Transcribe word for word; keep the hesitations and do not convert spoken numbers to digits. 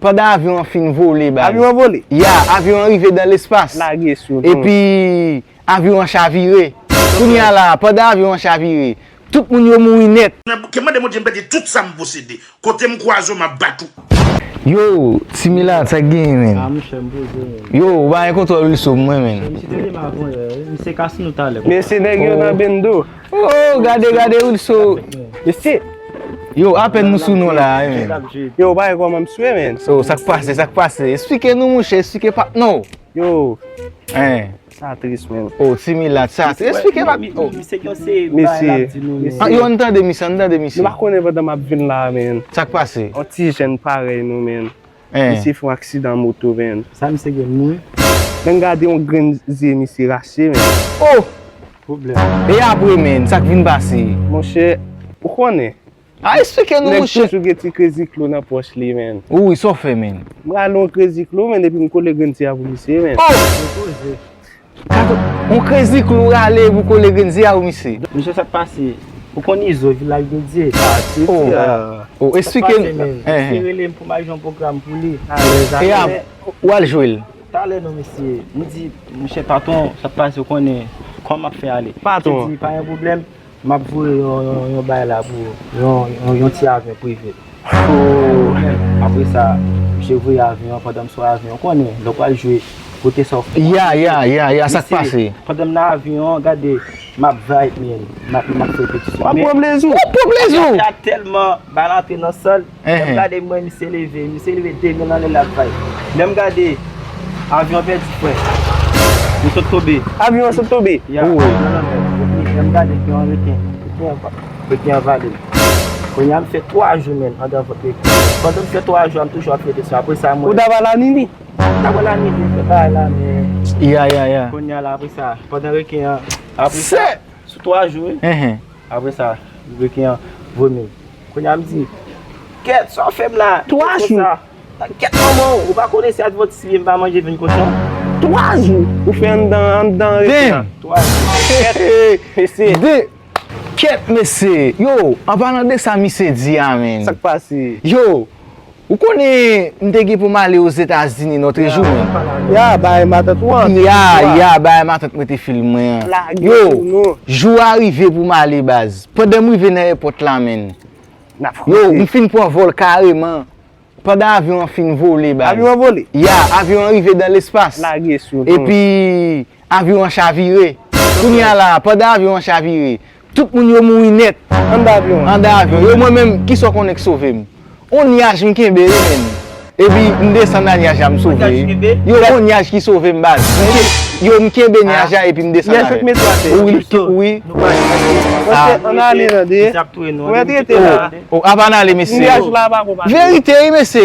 Pandan avyon an fin vole, baz. Avyon an vole? Ya, avyon an rive dan lespas. Lage sou nou. Epi, avyon an chavire. Kounye a la, pandan avyon an chavire, tout moun yo mouri nèt. Ke mande Bondye m pèdi tout sa m posede. Kote m kwaze w, m ap bat ou. Yo, Ti Milat, sa k genyen, men? Ah, monchè, m poze, men. Yo, ou pa gen kontwòl Wilso, mwen, men. Misye te demen avan yè, wi. Misye kase nou talè. Mesye, nèg yo nan bendo. Oh, gade, gade, Wilso. Mesye. Yo, apèn nou sou nou la, men. Yo, ou pa gen kòman m swe, men. So, sa k pase, sa k pase? Esplike nou, monchè, esplike pa, non. Yo. Hein. Sa tris, men. Oh, Ti Milat, sa tris. Esplike pa. Oh. Misye gen yon seri bagay l ap di nou, men. Ah, yo, ann tande misye, ann tande misye. Nou pa konnen pandan m ap vin la, men. Sa k pase? Yon ti jèn parèy nou, men. Hein. Misye fè yon aksidan moto, men. Sa misye gen mouri? Men gade yon grenn zye misye rache, men. Oh! Pwoblèm. E apre, men, sa k vin pase? Monchè, ou konnen. A, esplike nou, monchè. Nèg toujou gen ti krezi klo nan pòch li, men. Wi, sa w fè, men? M rale yon krezi klo, men, epi m kole grenn zye a pou misye, men. Oh! Yon krezi klo rale pou kole grenn zye a pou misye. Monchè, sa k pase? Ou konn Izo, Vilaj de Dye? Ah, ti, ti, ah. Oh, esplike nou. Sa k pase, men? Misye rele m pou m al jwe yon pwogram pou li. E a, w al jwe l? Talè non, mesye. M di, monchè, patwon, sa k pase, ou konnen kòman m ap fè ale. Patwon. Misye di, pa gen pwoblèm. M ap voye yon, yon, yon bay la pou ou, yon, yon, yon ti avyon prive. Apre sa, misye voye avyon an, pandan m sou avyon an, ou konnen, lè w pral jwe, kote sa w fè. Ya, ya, ya, ya, sa k pase? Pandan m nan avyon an, gade, m ap vibe, men, m ap, m ap fè repetisyon. W ap pran plezi w. W ap pran plezi w. Avyon an tèlman, bay la antre nan sòl, lè m gade, m wè misye leve, misye leve de men l anlè l ap vibe. Lè m gade, avyon pèdi frè. M sot tonbe. Avyon an sot tonbe? Ya, avyon nan lanmè. Epi, lè m gade, gen yon reken. Reken an va-, reken an vale m. Kounye a, m fè twa jou, men, andan vant reken. Pandan m fè twa jou a, m toujou ap fè de sa. Apre sa, mwen. Ou ta va la nini? M ta va la nini, m fè bagay la, men. Ya, ya, ya. Kounye a la, apre sa, pandan reken an, apre sa, sou twa jou, wi. Apre sa, reken an vomi m. Kounye a m di, kèt, sa w fè m la? Twa jou. Kèt manman w, ou pa konnen se advantis li ye, m pa manje vyann kochon. Twa jou, ou fè anndan, anndan reken an. Twa jou. Kèt, mesye. Kèt, mesye. Yo, an palan de sa misye di a, men. Sa k pase? Yo, ou konnen m te gen pou m ale Ozetazini nòtrejou, men. Ya, bay matant ou an. Ya, ya, bay matant mwen te fil mwen an. Yo, jou a rive pou m ale, baz. Pandan m rive nan èpòt la, men. Yo, m fin pran vòl kareman. Pandan avyon an fin vole, baz. Avyon an vole? Ya, avyon an rive dan lespas. Lage sou nou. Epi, avyon an chavire. Kounye a la, pandan avyon an chavire, tout moun yo mouri nèt. Anndan avyon an? Anndan avyon. Yo, mwen menm, kisa w konnen k sove m? On nyaj m kenbe, wi, men. Epi, m desann nan nyaj la, m sove. On nyaj ki kenbe? Yo, on nyaj ki sove m, baz. Yo, m kenbe nyaj la, epi m desann avè l. Wi, wi. Monchè, ann ale nan de. Mwen trete la. Oh, ap ann ale, mesye. Verite, wi, mesye.